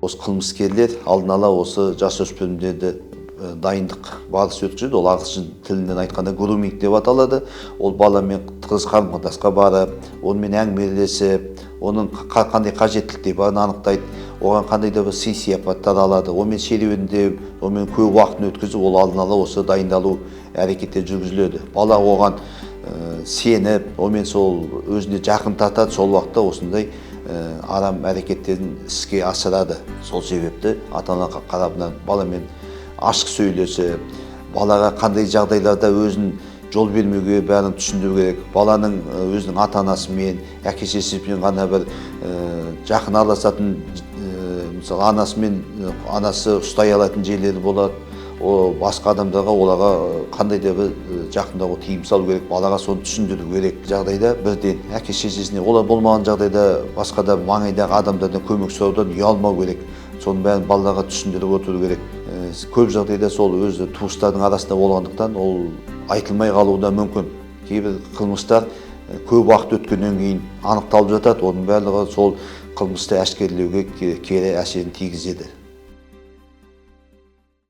Осы қылмыскерлер алдын ала осы жасөспірімдерді дайындық барысы өткізеді. Ол ағылшын тілінен айтқанда груминг деп аталады. Ол баламен тығыз қарым қатынасқа барып, онымен әңгімелесіп, оның қандай қажеттіліктері барын анықтайды, оған қандай да бір сый сияпаттар алады, онымен серуендеп, онымен көп уақытын өткізіп, ол алдын ала осы дайындалу әрекеттері жүргізіледі. Бала оған сеніп, онымен сол өзіне жақын тартады, сол уақытта осындай арам әрекеттерін іске асырады. Сол себепті ата ана тарапынан баламен ашық сөйлесіп, балаға қандай жағдайларда өзін жол бермеуге бәрін түсіндіру керек. Баланың өзінің ата анасымен, әке шешесімен ғана бір жақын араласатын, мысалы, анасымен, анасы ұстай алатын жерлері болады. О басқа адамдарға, оларға қандай да бір жақындауға тыйым салу керек, балаға соны түсіндіру керек. Жағдайда бірден әке шешесіне, олар болмаған жағдайда басқа да маңайдағы адамдардан көмек сұраудан ұялмау керек. Соның бәрін балаларға түсіндіріп отыру керек. Көп жағдайда сол өзі туыстардың арасында болғандықтан ол айтылмай қалуы да мүмкін. Кейбір қылмыстар көп уақыт өткеннен кейін анықталып жатады, оның барлығы сол қылмысты әшкерелеуге кері әсерін тигізеді.